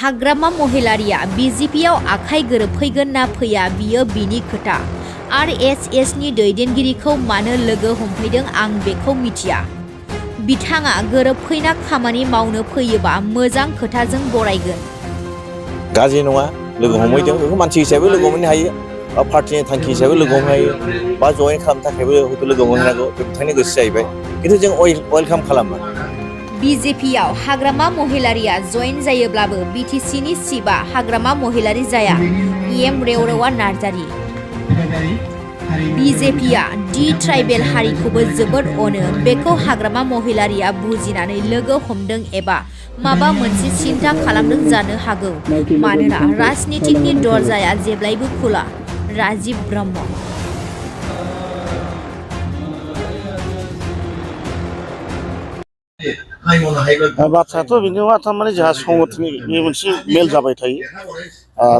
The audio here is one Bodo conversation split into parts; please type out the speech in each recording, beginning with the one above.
हाग्रामा महिलारिया बिजेपियाव आखाइ गोरोबफैगोन ना फैया बियो बिनि खोथा। आरएसएसनि दैदेनगिरिखौ मानो लोगो हमफैदों आं बेखौ मिथिया। बिथाङा गोरोबफैना खामानि मावनो फैयोबा मोजां खोथाजों बरायगोन। गाज्रि नङा, लोगो हमहैदों, बेखौ मानसि हिसाबै लोगो हमहैनो हायो, बा पार्टिनि थांखि हिसाबै लोगो हमहैनो हायो, बा जयेन खालामनो थाखायबो हयथ' लोगो हमहैनांगौ, बे बिथांनि गोसो जाहैबाय। खिन्थु जों वेलकाम खालामो। बिजेपियाव हाग्रामा महिलारिया जयेन जायोब्लाबो बिटिसिनि सिबा हाग्रामा महिलारि जाया। एम रेवरेवा नार्जारि। बिजेपिया दि ट्राइबेल हारिखौबो जोबोद अनो, बेखौ हाग्रामा महिलारिया बुजिनानै लोगो हमदों एबा माबा मोनसे सिन्था खालामदों जानो हागौ। मानोना राजनितिकनि दरजाया जेब्लायबो खुला। राजीव ब्रह्म। बाथ्रायाथ' बेनो मा, थारमाने जोंहा संगठननि बे मोनसे मेल जाबाय थायो।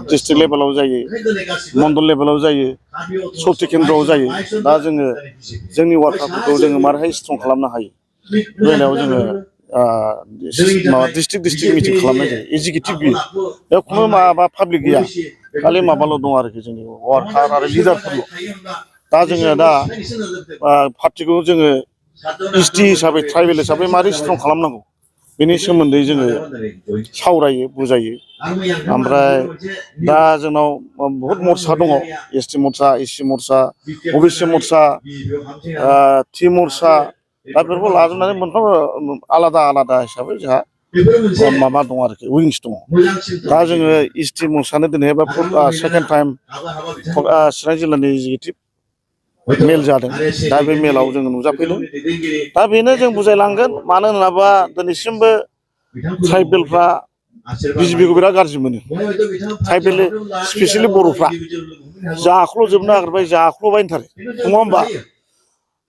डिस्ट्रिक्ट लेभेलाव जायो, मण्डल लेभेलाव जायो, शक्ति केन्द्रआव जायो। दा जोङो जोंनि वार्कारफोरखौ जोङो मारैहाय स्ट्रं खालामनो हायो, बे बेलायाव जोङो डिस्ट्रिक्ट मिटिं खालामनाय जायो। एजिकिउटिभ बियो, बेयाव खुनु माबा पाब्लिक गैया, खालि माबाल' दं आरोखि, जोंनि वार्कार आरो लिडारफोरल'। दा जोङो पार्टिखौ जोङो एसटि हिसाबै, ट्राइबेल हिसाबै मारै स्ट्रं खालामनांगौ बेनि सोमोन्दै जोङो सावरायो, बुजायो। ओमफ्राय दा जोंनाव बहुद मर्चा दङ, एसटि मर्चा, एससि मर्चा, अबिसि मर्चा, टि मर्चा। दा बेफोरखौ लाजोबनानै मोनफ्रोम आलादा आलादा हिसाबै जोंहा माबा दं आरोखि, उइंस दङ। दा जोङो एसटि मर्चानो दिनैहाय सेकेन्ड टाइम चिरां जिल्लानि एजिकिउटिभ मेल जादों। दा बे मेलाव जोङो नुजाफैदों। दा बेनो जों बुजायलांगोन। मानो होनोब्ला दिनैसिमबो ट्राइबेलफ्रा बिजेपिखौ बिराद गाज्रि मोनो। ट्राइबेल स्पेसियेलि बर'फ्रा जाख्ल'जोबनो नागिरबाय, जाख्ल'बायनोथारो, नङा होमबा?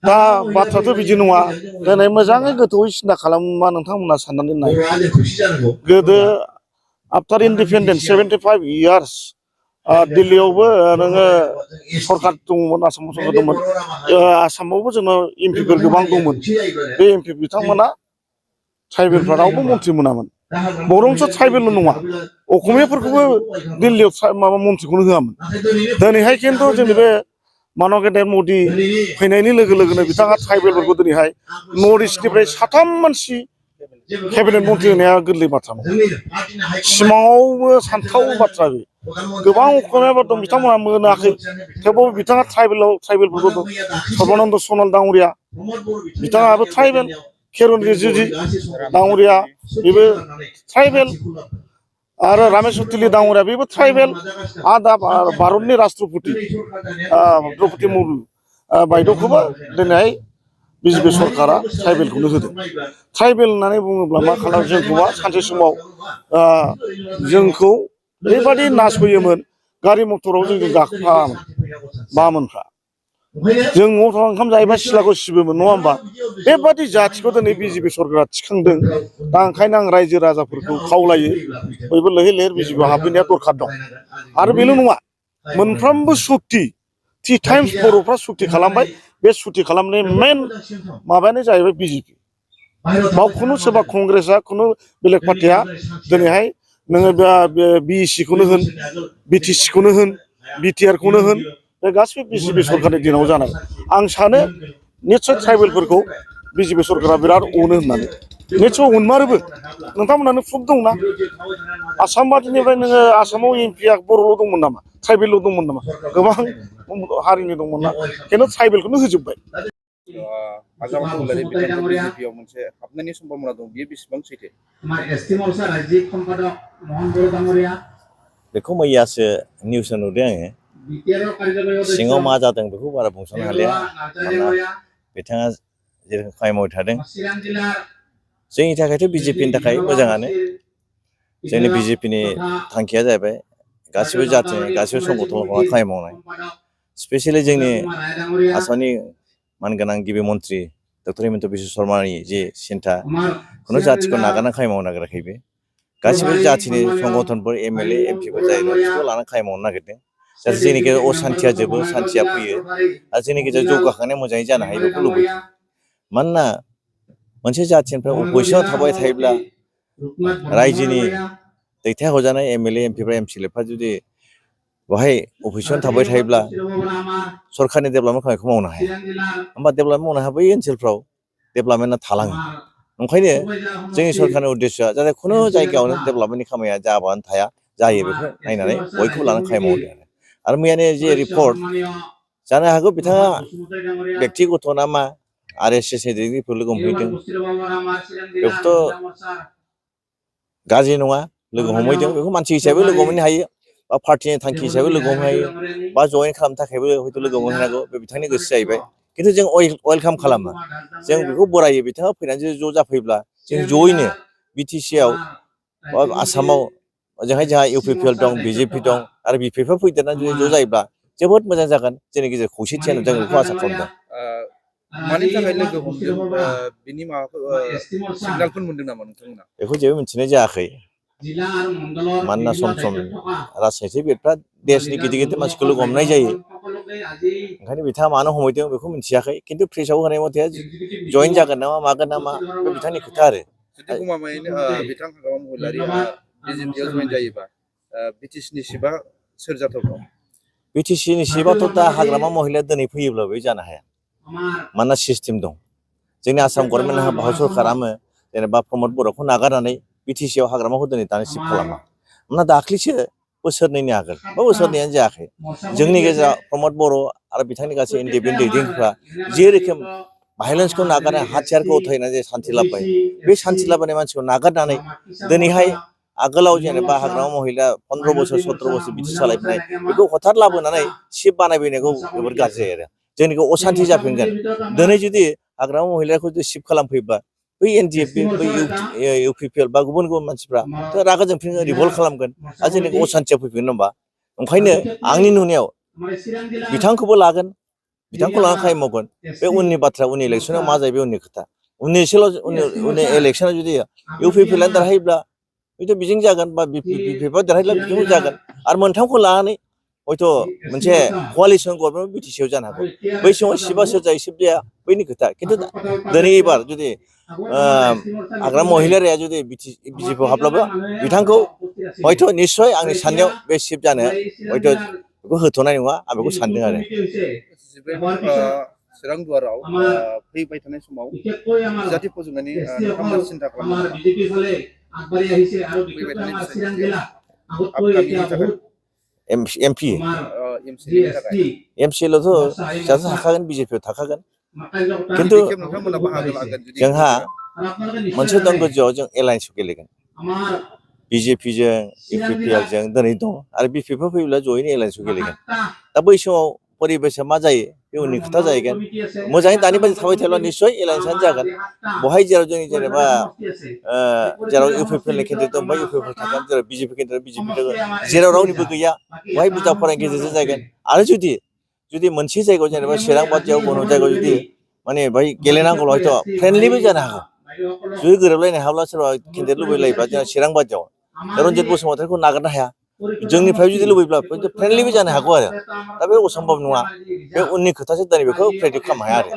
दा बाथ्रायाथ' बिदि नङा। दिनै मोजाङै गोथौयै सिन्था खालामोबा नोंथांमोना साननानै नाय, गोदो आफ्टार इन्डिपेन्डेन्स 75 इयार्स दिल्लीयावबो नोङो सरकार दंमोन, आसामाव सरकार दंमोन। आसामावबो जोंनाव एमपिफोर गोबां दंमोन। बे एमपि बिथांमोना ट्राइबेलफ्रा रावबो मन्थ्रि मोनामोन। बरंस' ट्राइबेलल' नङा, असमियाफोरखौबो दिल्लीयाव माबा मन्थ्रिखौनो होआमोन। दिनैहाय खिन्थु जोंनि बे मानब गेदेर मदि फैनायनि लोगो लोगोनो बिथाङा ट्राइबेलफोरखौ दिनैहाय नर्थ इस्टनिफ्राय 3 मानसि केबिनेट मन्थ्रि होनाया गोरलै बाथ्रा नङा, सिमाङावबो सानथाव बाथ्रा। बे गोबां असमियाफोर दं, बिथांमोना मोनाखै, थेवबाबो बिथाङा ट्राइबेलफोरखौ दं। सर्बानन्द सनवाल दाङरिया, बिथाङाबो ट्राइबेल। किरण रिजिजु दाङरिया, बेबो ट्राइबेल। आरो रामेश्वर तेली दाङरिया, बेबो ट्राइबेल। आरो दा भारतनि राष्ट्रपति द्रौपदी मुर्मु बायद'खौबो दिनैहाय बिजेपि सरकारा ट्राइबेलखौनो होदों। ट्राइबेल होननानै बुङोब्ला मा खालामो, जोंखौबा सानसे समाव जोंखौ ओरैबादि नासयोमोन, गारि मटराव जोंजों गाखोफायामोन बामोनफ्रा। जों न'आव थांना ओंखाम जायोबा सिथ्लाखौ सिबोमोन, नङा होमबा? बेबादि जाथिखौ दिनै बिजेपि सरकारा थिखांदों। दा ओंखायनो आं रायजो राजाफोरखौ खावलायो, बयबो लैहोर लैहोर बिजेपिआव हाबफैनाया दरखार दं। आरो बेल' नङा, मोनफ्रोमबो सुक्ति 3 टाइम्स बर'फ्रा सुक्ति खालामबाय। बे सुक्ति खालामनायनि मेन माबायानो जाहैबाय बिजेपि। बाव खुनु सोरबा कंग्रेसआ, खुनु बेलेग पार्टिया दिनैहाय नोङो बिएससिखौनो होन, बिटिसिखौनो होन, बिटिआरखौनो होन, बे गासिबो बिजेपि सरकारनि दिनाव जानाय। आं सानो निस्सय ट्राइबेलफोरखौ बिजेपि सरकारा बिराद अनो होननानै। निस्सय अनमारोबो। नोंथांमोनानो प्रुफ दंना? आसाम बादिनिफ्राय नोङो आसामाव एमपिआ बर'ल' दंमोन नामा? ट्राइबेलल' दंमोन नामा? गोबां हारिनि दंमोन ना, खिन्थु ट्राइबेलखौनो होजोब्बाय। हाग्रामा महिलारि बिथांखौ बिजेपिआव मोनसे हाबनायनि सम्भावना दं, बियो बेसेबां सैथो? बेखौ मैयासो निउसआव नुदों आङो। सिङाव मा जादों बेखौ बारा बुंस'नो हालिया। मानोना बिथाङा जेरोखोम खामानि मावबाय थादों, जोंनि थाखायथ' बिजेपिनि थाखाय मोजाङानो। जोंनि बिजेपिनि थांखिया जाहैबाय गासिबो जाथिनि, गासिबो संगठनाव खामानि मावनाय। स्पेसियेलि जोंनि आसामनि मानगोनां गिबि मन्थ्रि डक्टर हिमन्त बिश्व शर्मानि जे सिन्था, खुनु जाथिखौ नागारना खामानि मावनो नागिराखै। बे गासिबो जाथिनि संगठनफोर, एमएलए, एमपिफोर जायोबा बिसोरखौ लानानै खामानि मावनो नागिरदों। जाहाथे जोंनि गेजेराव असान्थिया जोबो, सान्थिया फैयो, आरो जोंनि गेजेराव जौगाखांनाया मोजाङै जानो हायो, बेखौ लुबैदों। मानोना मोनसे जाथिनिफ्राय अपजिसनाव थाबाय थायोब्ला रायजोनि दैथायहरजानाय एमएलए एमपिफ्रा एमसिएलएफ्रा जुदि बेवहाय अफिसाव थाबाय थायोब्ला सरकारनि डेभेलपमेन्ट खामानिखौ मावनो हाया होमबा डेभेलपमेन्ट मावनो हाया बै ओनसोलफ्राव डेभेलपमेन्टआ थालाङो ओंखायनो जोंनि सरकारनि उद्देश्यआ जाहाथे खुनु जायगायावनो डेभेलपमेन्टनि खामानिया जाबानो थाया जायो बेखौ नायनानै बयखौबो लानानै खामानि मावदों आरो मैयानि जे रिपर्ट जानो हागौ बिथाङा बेक्तिगत ना मा RSS दैदेनगिरिफोर लोगो हमहैदों बेखौथ' गाज्रि नङा लोगो हमहैदों बेखौ मानसि हिसाबै लोगो हमहैनो हायो बा पार्टिनि थांखि हिसाबै लोगो हमहैनो हायो बा जइन खालामनो थाखायबो हयथ' लोगो हमहैनो हागौ बे बिथांनि गोसो जाहैबाय खिन्थु जों वेलकाम खालामो जों बेखौ बरायो बिथाङा फैनानै ज' जाफैब्ला जों जयैनो BTC आव बा आसामाव ओजोंहाय जोंहा UPPL दं BJP दं आरो BPP फैदेरनानै जुदि ज' जायोब्ला जोबोद मोजां जागोन जोंनि गेजेराव खौसेथिया नुजागोन बेखौ आसा खालामदों मानि थाखाय लोगो हमदों बिनि माबाफोर सिगनालफोर मोनदों नामा नोंथांमोना बेखौ जेबो मिथिनाय जायाखै मानोना सम सम राजनितिगिरिफ्रा देशनि गिदिर गिदिर मानसिखौ लोगो हमनाय जायो ओंखायनो बिथाङा मानो हमहैदों बेखौ मिथियाखै खिन्थु प्रेसआव होनाय मथे जइन जागोन नामा मागोन नामा बे बिथांनि खोथा आरो जुदि गमामायैनो बिथां हाग्रामा महिलारिया BJPआव जइन जायोबा BTC नि सिबा सोर जाथावथाव BTC नि सिबाथ' दा हाग्रामा महिलाया दिनै फैयोब्लाबो जानो हाया मानोना सिस्टेम दं जोंनि आसाम गभर्नमेन्ट भारत सरकाराबो जेनेबा प्रमद बर'खौ नागारनानै BTC आव हाग्रामाखौ दिनै दानो शिफ्ट खालामा मानोना दाख्लैसो बोसोरनैनि आगोल बा बोसोरनैयानो जायाखै जोंनि गेजेराव प्रमद बर' आरो बिथांनि गासै इन्डिपेन्डेन्ट दैदेनगिरिफ्रा जे रोखोम भायलेन्सखौ नागारनानै हाथियारखौ उथायनानै जे सान्थि लाबोबाय बे सान्थि लाबोनाय मानसिखौ नागारनानै दिनैहाय आगोलाव जेनेबा हाग्रामा महिला 15 बोसोर 17 बोसोर बिदि सालायबोनाय बेखौ हथात लाबोनानै शिफ्ट बानायबोनायखौ जोबोद गाज्रि जायो आरो जोंनिखौ असान्ति जाफिनगोन दिनै जुदि हाग्रामा महिलाखौ जुदि शिफ्ट खालामफैयोबा बै NDFB बै UPPL बा गुबुन गुबुन मानसिफ्रा रागा जोंफिनगोन रिभल्ट खालामगोन आरो जोंनिखौ असान्तिया फैफिनगोन होनबा ओंखायनो आंनि नुनायाव बिथांखौबो लागोन बिथांखौ लानानै खामानि मावगोन बे उननि बाथ्रा उननि इलेक्सनाव मा जायो बे उननि खोथा उननि इलेक्सनाव जुदि UPPL देरहायोब्ला हयथ' बिजों जागोन बा BPP देरहायोब्ला बिजों जागोन आरो मोनथामखौ लानानै हयथ' मोनसे क'आलिसन गभर्नमेन्ट BTC आव जानो हागौ बै समाव सिबा सोर जायो सिब जाया बैनि खोथा खिन्थु दिनै एबार जुदि हाग्रामा महिलारिया जुदि BJP आव हाबब्लाबो बिथांखौ हयथ' निस्सय आंनि साननायाव बे शिफ्ट जानो हयथ' बेखौ होथ'नाय नङा आं बेखौ सानदों आरो चिरां दुवाराव फैबाय थानाय समाव जाति फोजोबनायनि नोंथांमोना सिन्था खालामदों MP MCLआवथ' जाहाथ' थाखागोन BJP आव थाखागोन खिन्थु जोंहा मोनसे दं गोजौआव जों एलायन्सआव गेलेगोन BJP जों UPPL जों दिनै दं आरो BPP फैयोब्ला जयैनो एलायन्सआव गेलेगोन दा बै समाव परिबेसा मा जायो बे उननि खोथा जाहैगोन मोजाङै दानि बायदि थाबाय थायोब्ला निस्सय एलायन्सआनो जागोन बहाय जेराव जोंनि जेनेबा जेराव UPPL नि केन्डिडेट दं बा UPPL थागोन जेराव BJP केन्डिडेट BJP थागोन जेराव रावनिबो गैया बहाय बुरजा फरायनायनि गेजेरजों जागोन आरो जुदि मोनसे जायगायाव जेनेबा चिरां बादियाव गुबुन जायगायाव जुदि माने बेहाय गेलेनांगौल' हयथ' फ्रेन्डलिबो जानो हागौ जुदि गोरोबलायनो हायाब्ला सोरबा केन्डिडेट लुबैलायोबा जोंहा चिरां बादियाव रन्जित बसुमतारीखौ नागारनो हाया जोंनिफ्राय जुदि लुबैब्ला फ्रेन्डलिबो जानो हागौ आरो दा बे असम्भब नङा बे उननि खोथासो दिनै बेखौ प्रेडिक्ट खालामनो हाया आरो